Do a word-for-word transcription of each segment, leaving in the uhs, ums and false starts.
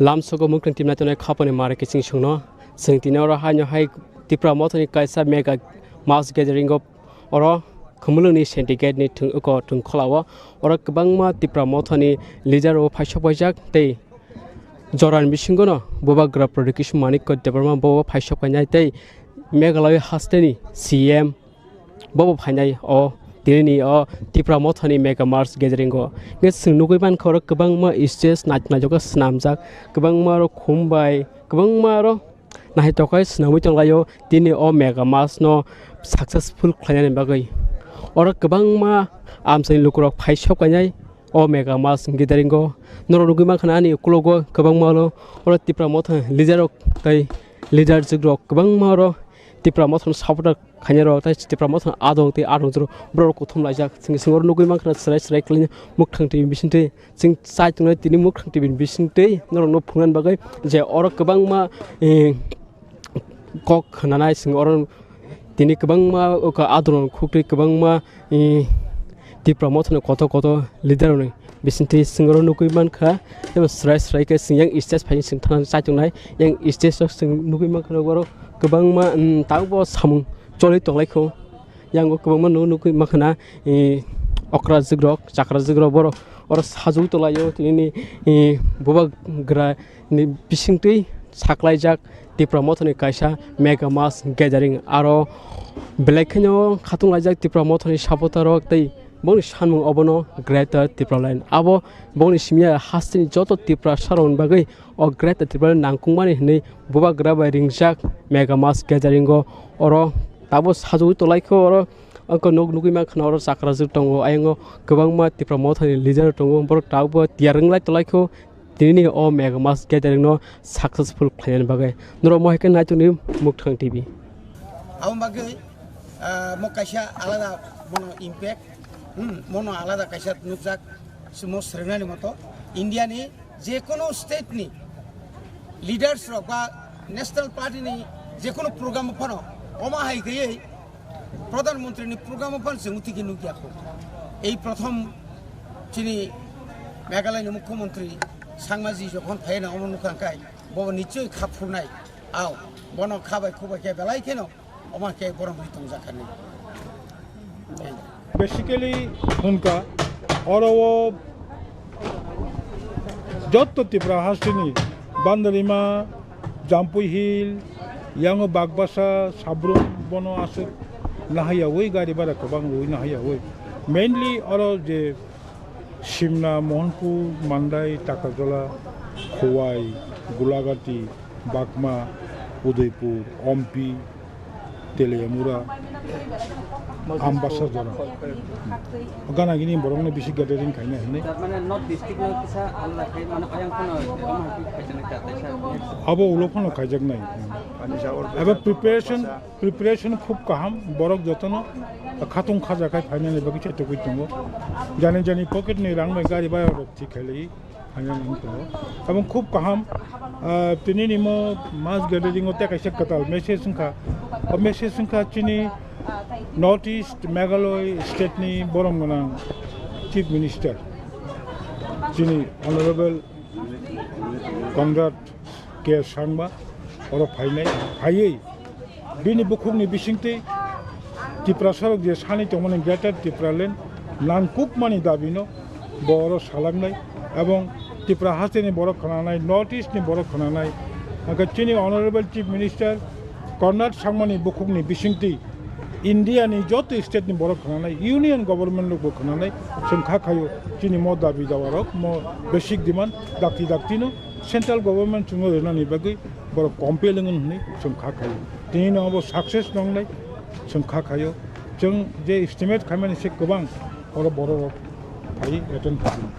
Lamsogo mwkhwtwng tibna tongnai khapani mare kiching songno. Chwng tini oro haino hai Tipra Mothani kaisa mega mass gathering o oro Khumulwngni syndicate ni thwng-, oko thwngkhwla o oro kwbangma Tipra Mothani leader o phaisok paijak tei jorani bisingo no Bubagra Pradyot Kishore Manikya Debbarma bo phaisok painai tei Meghalaya hasteni C M bobo phainai o tinini o Tipra Mothani mega mass gathering o. Hwnkhe chwng nugwi mankha oro kwbangma stage nai-, naithok khe swnamjak, kwbangma oro khum bai, kwbangma oro naithok khe swnamwi tonglaio tini o mega mass no successful khlainani bagwi. Oro kwbangma amchaini lukurok phaisok painai o mega mass gathering o. Norok nugwi mankha ani ukologo kwbangma oro, oro Tipra Motha leader rok tei leader rok kwbangma oro Tipra Mothani supporter khainai rok tei Tipra Mothani adong tei adong jora borok kuthum laijak. Chwng, chwng oro nugwi mankha chwrai chwrai khlaina Mwkhwtwng T V bisingtwi chwng chai tongnai tini Mwkhwtwng T V ni bisingtwi norokno phunuknani bagwi je oro kwbangma, eh, kok khwnanai chwng oro tini kwbangma oko adorong khuktwi kwbangma, eh, Tipra Mothani kotor kotor leader rokni bisingtwi chwng oro nugwi mankha tei bo chwrai chwrai khe chwng yang stage phai chwng thangna chai tongnai yang stage o chwng nugwi mankha oro kwbangma, mm, tabukbo samung choli tonglaikho. Yang o kwbangma nug-, nugwi mankha na, eh, okrajwk rok, chakrajwk rok borok oro sajagwi tonglaio, tini, eh, Bubagra ni bisingtwi saklaijak Tipra Mothani kaisa mega mass gathering, aro belai kheno khatung laijak Tipra Mothani supporter rok tei bongni sanmung obono Greater Tipraland. Abo bongni simi ya hasteni joto Tiprasa rokni bagwi o Greater Tipraland nangkukmani hinwi Bubagra bai ringjak mega mass gathering o oro tabuk sajagwi tonglaikho oro. Oko nuk-, nugwi mankha na oro chakrajwk tongo, ayang o kwbangma Tipra Mothani leader tongo, borok tabukbo tiyar wnglai tonglaikho, tinini o mega mass gathering no successful khlainani bagwi. Norok mohai khe naitokni Mwkhwtwng T V. Aboni bagwi, ah, mo kaisa alada mono impact, hmm, mono alada kaisa nukjak, mo swrwngnani moto, India ni jekunu state ni leaders rok ba National Party ni jekunu program phano omo hai khaiwi Pradhan Mantri ni program phano chwng uthi khe nukya kho. Ei prothom chini Meghalaya ni Mukhyamantri Sangma ji jokhon phai na omo nukha khai bo nichoi kha phurnai. Ao bono kha bai khu bai khe belai kheno omo khe borom ri tongjakha ni. Basically, hwnka oro o jotto Tipra hasteni Bandarima, Jampui Hill, yango Bagbasa, Sabrum bono aswk nahaiyawi gari bara kwbang rwi nahaiyawi. Mainly oro je Simna, Mohanpur, Mandai, Takarjala, Khowai, Gulagati, Bakma, Udaipur, Ompi, Teliamura, Ambasa jora. Gana gini borokno bisi gathering khaina hinwi. Tar mane North District no kisa alada khai, mane oyang phano omo hai khe khaijaknai ta, taisa. Abo ulo phano khaijaknai. Abo preparation, preparation khub kaham, borok jotono khatung khaja khai phainani bagwi chaitogwi tongo. Jani jani pocket ni rang bai gari bhara rok thik khailai. Hanya nang tongo. Tabuk khub kaham, ah, tini ni mo mass gathering o tei kaisa kwtal message wngkha. O message wngkha chini North East Meghalaya state ni borom gwnang Chief Minister, chini Honorable Conrad K Sangma oro phainai, phaiwi bini bukhukni bisingtwi Tiprasa rok je sani tongmani Greater Tipraland nangkukmani dabino bo oro salangnai, ebong Tipra hasteni borok khwnanai, North East ni borok khwnanai, hwnkhe chini Honorable Chief Minister Conrad Sangmani bukhukni bisingtwi India ni joto state ni borok khwnanai, Union Government rokbo khwnanai, chwng kha khaio chini mo dabi dawa rok, mo basic demand dakti dakti no Central Government chwngno rwnani bagwi borok compel wngwi hwnwi chwng kha khaio. Tini no abo success wngnai chwng kha khaio. Chwng je estimate khaimani se kwbang oro borok rok phai attend khaio.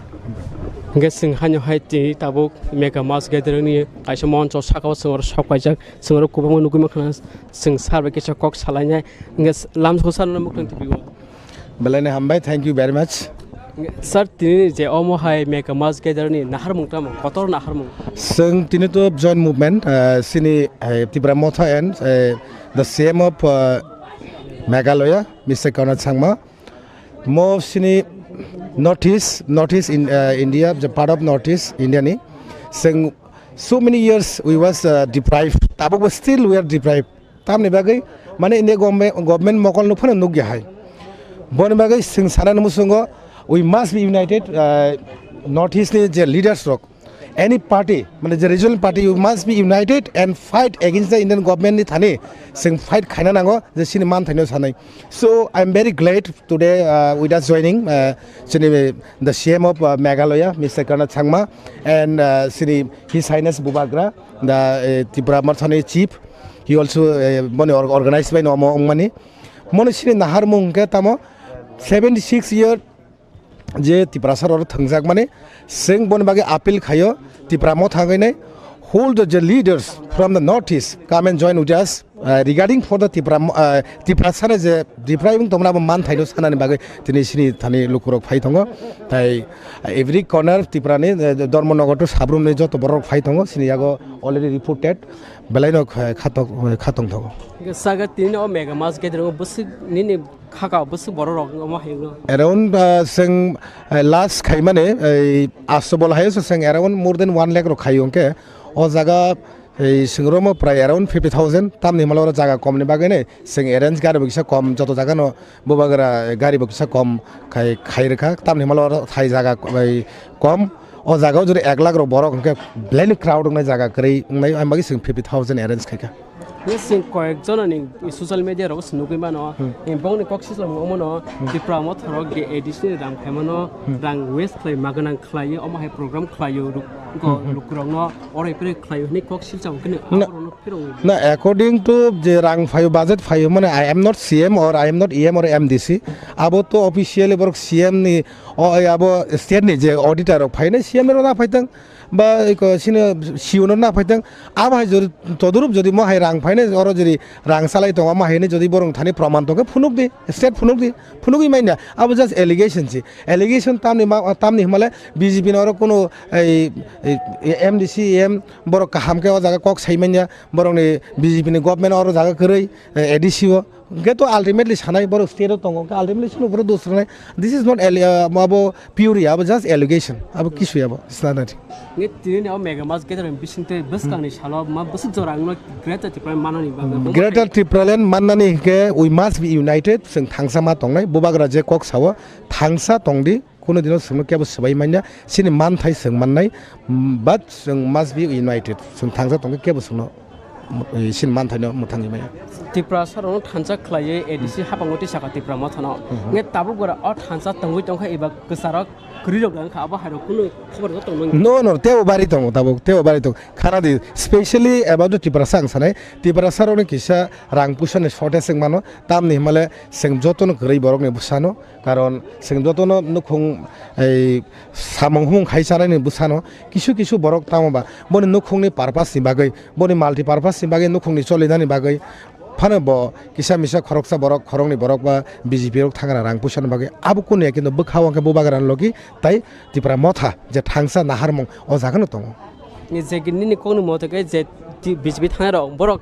Hwnkhe chwng haino hai tini tabuk mega mass gathering ni kaisa moncho saka o chwng oro sok paijak, chwng oro kwbangma nugwi mankha na chwng sir bai kisa kok salainai. Hwnkhe lamsoko sir no Mwkhwtwng T V o. Belai ni hambai, thank you very much. Sir, tini je omo hai mega mass gathering ni naharmung tamo, kotor naharmung. Chwng tini to joint movement, uh, sini, uh, Tipra Motha and, uh, the C M of, uh, Meghalaya, Mister Conrad Sangma. Mo sini North East, North East in, uh, India, the part of North East India ni. Chwng So many years we was uh, deprived. Tabuk bo still we are deprived. Tamni bagwi mane India government, government mokol no phano nugya hai. Boni bagwi sing sana no musungo, we must be united. Uh, North East ni je leaders rok, any party, mane je regional party, you must be united and fight against the Indian government ni thani sing fight khaina nango je sini man thaino sanai. So I am very glad today uh, with us joining uh, chini the C M of uh, Meghalaya, Mister Conrad Sangma, and uh, chini His Highness Bubagra, the uh, Tipra Mothani chief. He also uh, boni or- organized by nomo ongmani. Mono chini nahar mung ke tamo seventy six year je Tiprasa rok thwngjak mani, seng boni bagwi appeal khayo Tipra Motha wngwi nai, hold the leaders from the northeast come and join with us uh, regarding for the Tipra uh, Tiprasa ne je Tipra wng tongmani abo man thaino sanani bagwi tini sini thani lukurok phai tongo. Tai every corner Tipra ni uh, Dharmanagar to Sabrum ni joto borok phai tongo, sini yago already reported belai no khatok khatong tongo. Saga tini o mega mas gedro bwswk nini khaka bwswk borok rok omo hai wngno. Around uh, seng uh, last khaimani ei asto bol hayo seng around more than one lakh rok khayo hwnkhe o jaga ei seng romo prai around fifty thousand tamni himalo oro jaga komni bagwi nei seng arrange gari bo kisa kom joto jaga no bubagra gari bo kisa kom khai khai rwkha tamni himalo oro thai jaga bai kom o jaga o jodi ek lakh rok borok hwnkhe belai no crowd wngnai jaga kwrwi wngnai ang bagwi seng fifty thousand arrange khaikha. Yes, sing koyek jona ni social media rok se nugui mano. Hmm. Bong ni kok sislam omo no Tipra Motha rok de A D C ni rang phaimano rang waste khlai maganang khlai omo hai program khlai o ruk ko lukurok no orai pere khlai o hini kok silcham kene aborok no phirong. Na according to je rang phaio budget phaio mane I am not C M or I am not E M or M D C abo to officially borok C M ni o abo state ni je auditor rok phainai C M ni rok na phaitang ba iko sino siuno na phaitang abo hai jodi todorup jodi mo hai rang phainai oro jodi rang salai tongo mo hai ni jodi borong thani proman tongkhe phunuk di state phunuk di phunugwi manya abo just allegation si allegation tamni ma tamni himale B J P no oro kuno ei M D C M borok kaham khe o jaga kok sai manya borok ni B J P ni government oro jaga kwrwi A D C o Hwnkhe to ultimately sanai borok state o tongo, hwnkhe ultimately sino borok dos rwnai. This is not alle- uh, abo pure ya, abo just allegation, abo kisu ya, abo it's not that. Nge tini ni o mega mas gathering bising te bwskang ni salo ma bwswk jora ang no Greater Tipraland manani bagwi. Greater Tipraland mannani hwnkhe we must be united, chwng thangsa ma tongnai, bubagra je kok sao thangsa tongdi. Kuno dino chwngno kebo swbai manya, chini manthai chwng mannai, mm, but chwng must be united. Chwng thangsa tongkhe kebo chwngno, mm, chini manthaino mwthangwi manya. Tiprasa rokno thansa khlaiwi A D C hapango tisakha Tipra Mothano. Mhm. Nge tabuk gora o thansa tongwi tongkha eba kwcharok kwrwirok wngkha abo hairok kunu khobor tongmani. No, no, tebo bari tongo tabuk, tebo bari tongo. Khana di, specially about the Tiprasa ang sanai, Tiprasa rokni kisa rang puisa ni shortage wng mano, tamni himale chwng jotono kwrwi borokni bwsano. Karon chwng jotono nukhung ei samung humung khai chanani bwsano kisu kisu borok tamo ba boni nukhungni purpose ni bagwi, boni multi purpose ni bagwi, nukhungni cholinani bagwi phano bo kisa misa khoroksa borok, khoroknwi borok ba B J P rok thangra rang puisani bagwi abo kunu ya, kintu bwkha o hwnkhe bubagra ni logi tai Tipra Motha je thangsa naharmung o jaga no tongo. Ni je nini kokni moto khe je ti-, B J P thangnai rok borok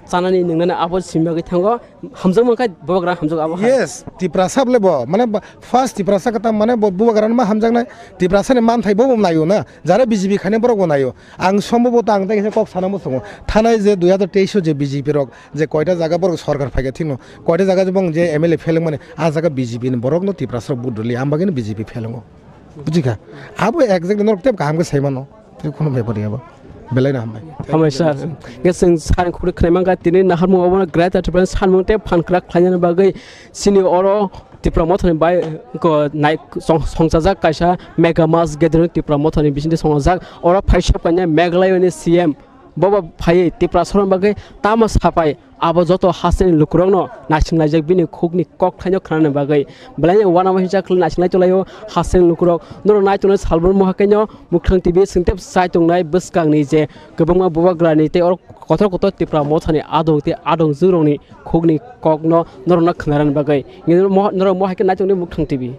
chanani nwngnani abo simi bagwi thango. Hamjakma khe bubagra hamjak abo hai. Yes, Tiprasa bole bo, mane ba-, first Tiprasa kwtam mane bo bubagra ma hamjaknai, Tiprasa ni manthai bo bo naio na, jara B J P khainai borok bo naio. Ang sombobo ta ang tei kisa kok sana muchungo. Thanai je dui hazar teis o je B J P rok je koita jaga borok sorkar phaikha thikno, koita jaga je bong je M L A pheleng mani, a jaga B J P ni borok no Tiprasa rok vote rwli, am bagwi no B J P phelengo. Bujikha? Abo exactly norok tep kaham khe sai mano. Tei khunu bepar ya bo. Belai na hambai. Hambai sir. Nge chwng sir khuri khwnai mankha tini naharmung obono Greater Tipraland sanmung tei phan kwrak khlainani bagwi chini oro Tipra Mothani bai ko nai song-, songchajak kaisa mega mass gathering Tipra Mothani bisingtwi songchajak. Oro phaisa painai Meghalaya ni C M bobo phaiwi Tiprasa rokni bagwi tamo sapai. Abo joto hasteni lukurokno naisinglaijak bini khukni kokthaino khnanani bagwi. Belai uanamasingcha khwlai naisinglai tonglaio hasteni lukurok. Norok nai tongnai salbrum muha kaino Muktwng T V singtep chai tongnai bwskangni je kwbangma bubagrani tei oro kotor kotor Tipra Mothani adong tei adongjwkrokni khukni kokno norokno khwnarani bagwi. Norok mo hai khe nai tongdi Muktwng T V.